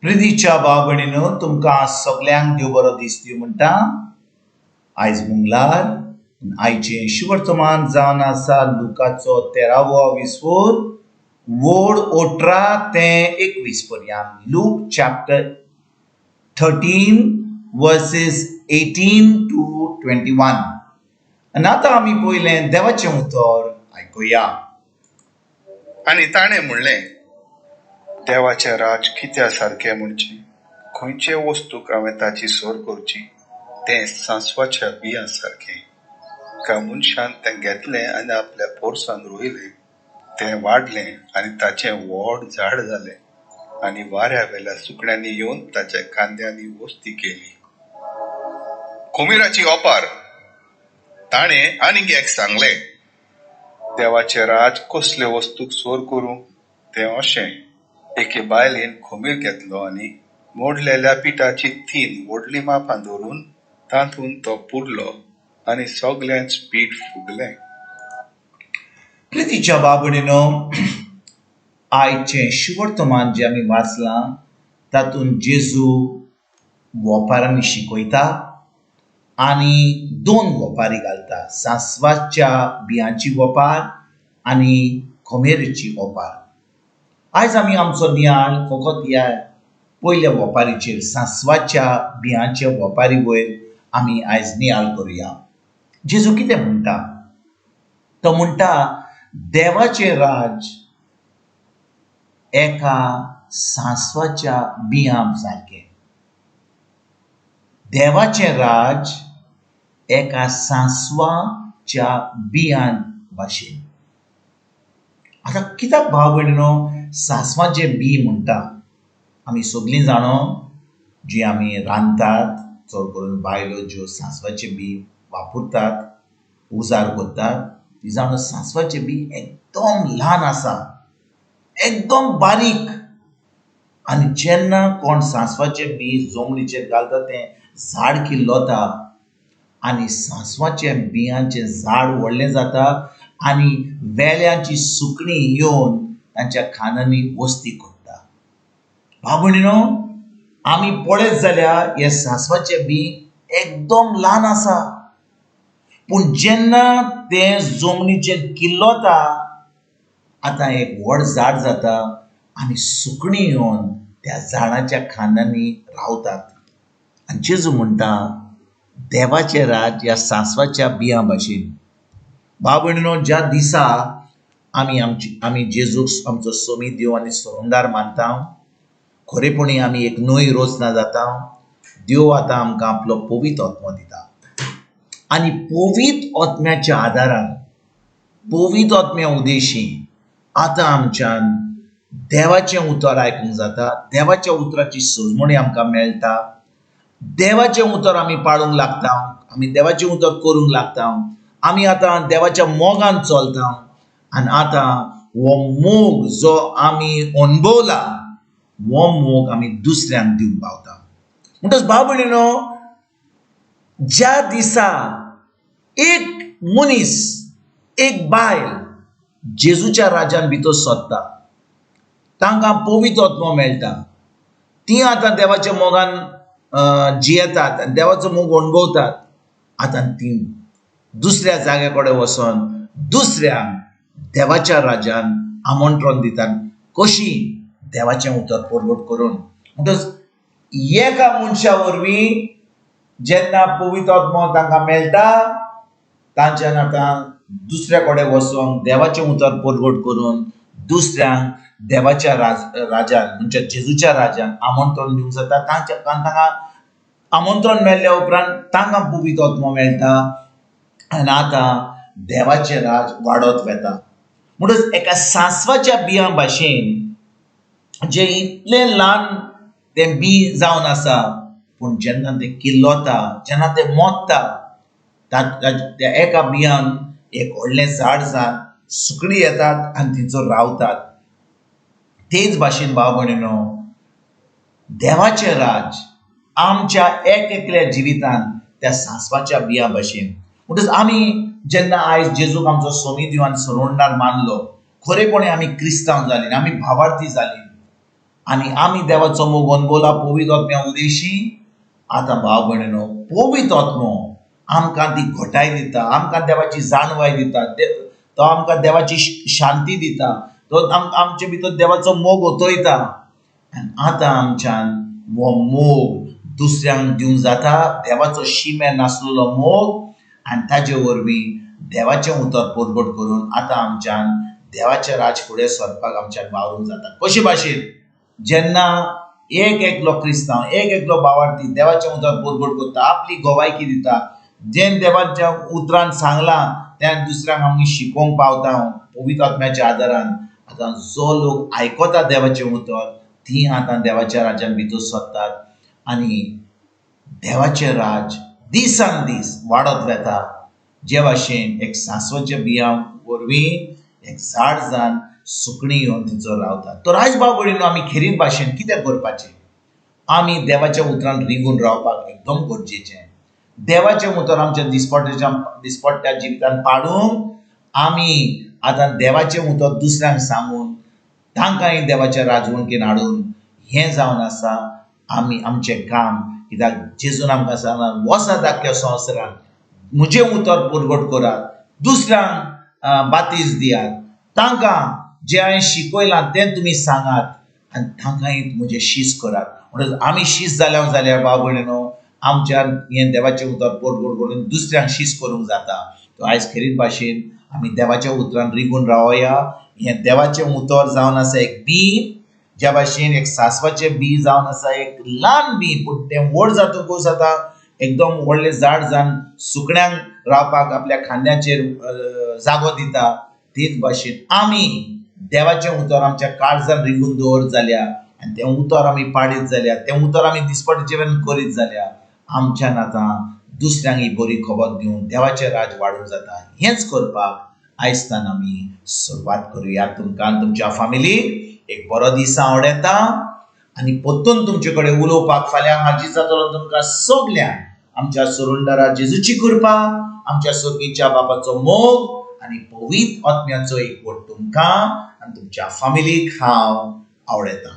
प्रितीच्या भाव भयणीनो, तुमकां सगल्यांक देव बरो दीस दिवं म्हणटा. आयज मंगळार. आयचें शुवर्तमान जावन आसा लुकाचो तेरावो विस्वोर, वोड 18 ते 21 पर्यंत. Luke chapter 13 verses 18 to 21. आनी आतां आमी पयलें देवाचें उतर आयकुया. आनी ताणें म्हणलें, देवाचें राज कित्या सारकें म्हणचें? खंयचे वस्तूक हांवें ताची सर करची? तें सांसवाच्या बियां सारकें. एका मनशान तें घेतलें आनी आपल्या पोरसान रोयलें. तें वाडलें आनी ताचें व्हड झाड जालें आनी वाऱ्या वेल्या सुकण्यांनी येवन ताच्या खांद्यांनी वस्ती केली. खोमीराची ओपार. ताणें आनीक एक सांगलें, देवाचें राज कसले वस्तूक सर करूं? तें अशें, एके बायलेन खोमीर घेतलो आनी मोडलेल्या पिठाची 3 व्हडलीं मापां धरून तातूंत तो पुरलो आनी सगळेंच पीठ फुगलें. प्रितीच्या बाबणीनो, आयचें शुवर्तमान जें आमी वाचलां तातूंत जेजू वोपारांनी शिकयता आनी 2 वोपारी घालता, सांसवाच्या बियांची वोपार आनी खोमेरीची वोपार. आयज आमी आमचो नियाळ फकत ह्या पयल्या वोपारीचेर, सांसवाच्या बियांच्या वोपारी वयर आमी आयज नियाळ करुया. जेजू कितें म्हणटा? तो म्हणटा देवाचें राज एका सांसवाच्या बियां सारकें. देवाचें राज एका सांसवाच्या बियां भाशेन. आतां कित्याक भाव भयणीनो सांसवाचें बी म्हणटा? आमी सगळीं जाणो जी आमी रांदतात, चड करून बायलो ज्यो सांसवाचें बी वापरतात, उजार करतात, ती जाणो सांसवाचें बी एकदम ल्हान आसा, एकदम बारीक. आनी जेन्ना कोण सांसवाचें बी जमनीचेर घालता तें झाड किल्लता आनी सांसवाचें बियांचें झाड व्हडलें जाता आनी वेल्यांची सुकणीं येवन तांच्या खांदांनी वस्ती करता. भाव भयणीनो, आमी पळयत जाल्यार हें सांसवाचें बी एकदम ल्हान आसा, पूण जेन्ना तें जमनीचेर किल्लता आतां एक व्हड झाड जाता आनी सुकणीं येवन त्या झाडाच्या खांदांनी रावतात. आनी जेजू म्हणटा देवाचें राज ह्या सांसवाच्या बियां भाशेन. भाव भयणीनो, ज्या दिसा आमी जेजूक आमचो सोमी देव आनी सोरंगार मानता, खरेपणी आमी एक नवी रचना जाता. देव आतां आमकां आपलो पवित्र आत्मो दिता आनी पवित्र आत्म्याच्या आदारान, पवित्र आत्म्या उदेशी आतां आमच्यान देवाचें उतर आयकूंक जाता, देवाच्या उतराची सजमणी आमकां मेळटा, देवाचें उतर आमी पाळूंक लागता, आमी देवाचें उतर करूंक लागता, आमी आतां देवाच्या मोगान चलता. आनी आतां हो मोग जो आमी अणभवला हो मोग आमी दुसऱ्यांक दिवंक पावता. म्हणटच भाव भयणीनो, ज्या दिसा एक मनीस, एक बायल जेजूच्या राजान भितर सरता, तांकां पवित्र आत्मो मेळटा, ती आतां देवाच्या मोगान जियेतात आनी देवाचो मोग अणभवतात. आतां ती दुसऱ्या जाग्या कडेन वचोन दुसऱ्यांक देवाच्या राजान आमंत्रण दितात, कशी देवाचें उतर परगट करून. म्हणटच एका मनशा वरवीं जेन्ना पवित्र आत्मो तांकां मेळटा, तांच्यान आतां दुसऱ्या कडेन वचोन देवाचें उतर परगट करून दुसऱ्यांक देवाच्या राजान म्हणजे जेजूच्या राजान आमंत्रण दिवंक जाता. तांकां आमंत्रण मेळ्ळ्या उपरांत तांकां पवित्र आत्मो मेळटा आनी आतां देवाचें राज वाडत वता. म्हणटच एका सांसवाच्या बियां भाशेन जें इतलें ल्हान तें बी जावन आसा, पूण जेन्ना तें किल्लता, जेन्ना तें मोडटा, त्या एका बियान एक व्हडलें झाड जावन सुकणीं येतात आनी थंयसर रावतात. तेच भाशेन भाव भयणीनो, देवाचें राज आमच्या एक एकल्या जिवितान त्या सांसवाच्या बियां भाशेन. म्हणटच आमी जेन्ना आयज जेजूक आमचो सोमी देव आनी सोडवणदार मानलो, खरेपणी आमी क्रिस्तांव जालीं, आमी भावार्थी जालीं. आनी आमी देवाचो मोग अनभवला पवित्र आत्म्या उदेशी. आतां भाव भयणीनो, पवित्र आत्मो आमकां ती घटाय दिता, आमकां देवाची जाणवाय दिता, तो आमकां देवाची शांती दिता, तो आमचे भितर देवाचो मोग ओतयता. आनी आतां आमच्यान हो मोग दुसऱ्यांक दिवंक जाता, देवाचो शिमे नासलेलो मोग. आनी ताजे वरवीं देवाचें उतर परगट करून आतां आमच्यान देवाचें राज फुडें सरपाक आमच्यान वावरूंक जाता. कशे भाशेन जेन्ना एक एकलो क्रिस्तांव, एक एकलो भावार्थी देवाचें उतर परगट करता, आपली गोवायकी दिता, जें देवाच्या उतरान सांगलां तें दुसऱ्यांक आमी शिकोवंक पावता पवित्र आत्म्याच्या आदारान. आतां जो लोक आयकता देवाचें उतर ती आतां देवाच्या राज्यान भितर सरतात आनी देवाचें राज दिसान दीस वाडत वेता. जे भाशेन एक सांसवाच्या बियां वरवीं एक झाड जावन सुकणीं येवन थंयसर रावतात. तर आयज भाव भयणीनो, आमी खेरीत भाशेन कितें करपाचें? आमी देवाच्या उतरान रिगून रावपाक एकदम गरजेचें. देवाचें उतर आमच्या दिसपट्ट्या जिवितान पाडूंक आमी आतां देवाचें उतर दुसऱ्यांक सांगून तांकांय देवाच्या राजवणकेन हाडून हें जावन आसा आमी आमचें काम. कित्याक जेजून आमकां सांगलां, वचात आख्ख्या संवसारान म्हजें उतर परगट करात, दुसऱ्यांक बातीज दियात, तांकां जें हांवें शिकयलां तें तुमी सांगात आनी तांकांय म्हजें शीस करात. म्हणटकच आमी शीस जाल्या जाल्यार भाव भयणीनो, आमच्यान हें देवाचें उतर परगट करून दुसऱ्यांक शीस करूंक जाता. तर आयज खेरीत भाशेन आमी देवाच्या उतरान रिगून रावया. हें देवाचें उतर जावन आसा एक बी, ज्या भाशेन एक सांसवाचें बी जावन आसा एक ल्हान बी, पूण तें व्हड जातकूच आतां एकदम व्हडलें झाड जावन सुकण्यांक रावपाक आपल्या खांद्याचेर जागो दिता. तेच भाशेन आमी देवाचें उतर आमच्या काळजान रिगून दवर जाल्यार आनी तें उतर आमी पाडीत जाल्यार, तें उतर आमी दिसपट्टें जिवन करीत जाल्यार आमच्यान आतां दुसऱ्यांक ही बरी खबर दिवन देवाचें राज वाडूंक जाता. हेंच करपाक आयजतान आमी सुरवात करुया. तुमकां तुमच्या फामिलीक एक बरो दीस आवडटा आनी परतून तुमचे कडेन उलोवपाक फाल्यां हाजीर जातलो. तुमकां सगल्यांक आमच्या सुरुंदरा जेजूची कृपा, आमच्या सर्गीच्या बापाचो मोग आनी पवित्र आत्म्याचो एकवट तुमकां आनी तुमच्या फामिलीक हांव आवडटा.